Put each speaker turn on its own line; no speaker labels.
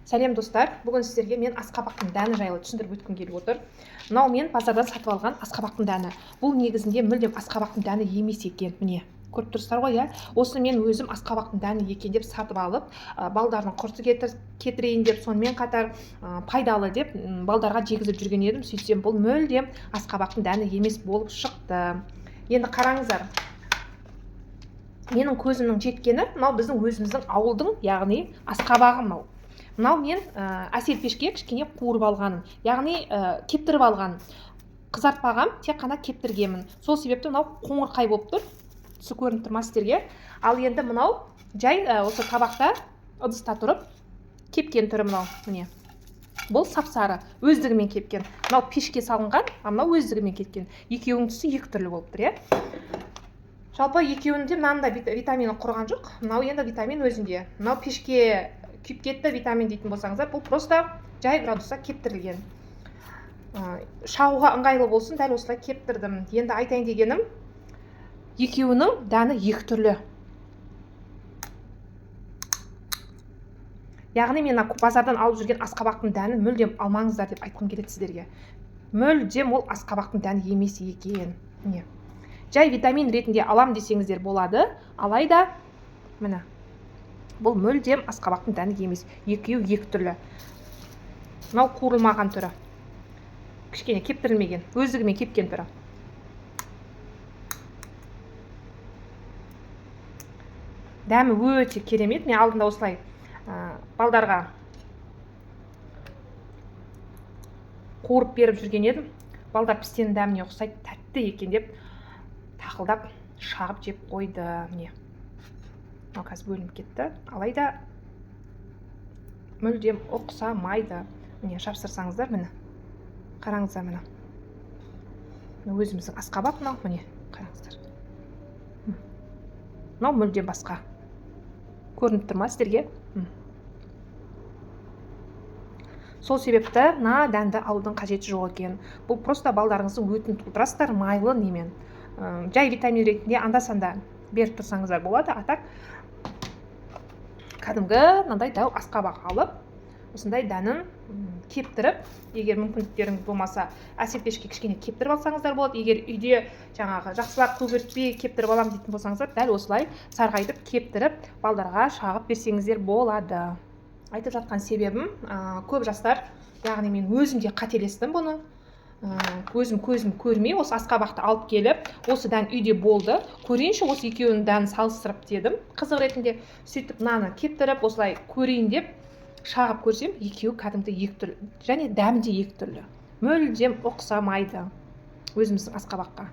Сәлем, достар! Бүгін сіздерге мен асқабақтың дәні жайлы түсіндіріп өткім келіп отыр. Мынау мен базардан сатып алған асқабақтың дәні. Бұл негізінде мүлдем асқабақтың дәні емес екен. Міне, көріп тұрсыздар ғой, иә? Осыны мен өзім асқабақтың дәні екен деп сатып алып, балдардың құрты кетірейін деп, сонымен қатар пайдалы деп балдарға жегізіп жүрген едім. Сөйтсем, бұл мүлдем асқабақтың дәні емес болып шықты. Енді қараңыздар, менің көзімнің жеткені мынау біздің өзіміздің ауылдың, яғни асқабағы мынау. Мынау мен әсел пешке кішкене қуырып алғаным, яғни кептіріп алғаным. Қызартпағам, тек қана кептіргенмін. Сол себепті мынау қоңырқай болып тұр. Түсі көрініп тұр ма сіздерге? Ал енді мынау жай осы табақта, ыдыста тұрып кепкен түрі мынау. Міне. Бұл сап-сары, өздігімен кепкен. Мынау пешке салынған, а мынау өздігімен кеткен. Екеуінің түсі екі түрлі болып тұр, иә? Жалпы екеуінің де мынаның да витамині құрған жоқ. Мынау енді витамин өзінде. Мынау пешке күйіп кетті витамин дейтін болсаңыздар, бұл просто жай градуста кептірілген. Шағуға ыңғайлы болсын, дәл осылай кептірдім. Енді айтайын дегенім, екеуінің дәні екі түрлі. Яғни мен мына базардан алып жүрген асқабақтың дәнін мүлдем алмаңыздар деп айтқым келеді сіздерге. Мүлдем ол асқабақтың дәні емес екен. Міне. Жай витамин ретінде алам десеңіздер болады, алайда міне бұл мүлдем асқабақтың дәні емес. Екеуі екі түрлі. Мынау қуырылмаған түрі. Кішкене кептірілмеген, өздігімен кепкен түрі. Дәмі өте керемет. Мен алдында осылай балдарға қуырып беріп жүрген едім. Балдар пістенің дәміне ұқсайды, тәтті екен деп тақылдап шағып жеп қойды. Міне. Мынау қазір бөлініп кетті. Алайда мүлдем ұқсамайды. Міне, жапсырсаңыздар, міне. Қараңыздар, міне. Міне, өзіміздің асқабақ мынау, міне, қараңыздар. Мынау мүлдем басқа. Көрініп тұр ма сіздерге? Сол себепті мына дәнді алудың қажеті жоқ екен. Бұл просто балдарыңыздың өтін толтырасыздар майлы немен. Жай витамин ретінде анда-санда беріп тұрсаңыздар болады. А так кәдімгі мынандай дәу асқабақ алып, осындай дәнін кептіріп, егер мүмкіндіктеріңіз болмаса, әсел пешке кішкене кептіріп алсаңыздар болады. Егер үйде жаңағы жақсылап көгертпей кептіріп алам дейтін болсаңыздар, дәл осылай сарғайтып кептіріп балдарға шағып берсеңіздер болады. Айтып жатқан себебім, көп жастар, яғни мен өзім де қателестім бұны. Өзім көзім көрмей осы асқабақты алып келіп, осы дән үйде болды, көрейінші осы екеуінің дәнін салыстырып дедім қызық ретінде. Сөйтіп мынаны кептіріп осылай көрейін деп шағып көрсем, екеуі кәдімгі екі түрлі және дәмі де екі түрлі, мүлдем ұқсамайды өзіміздің асқабаққа.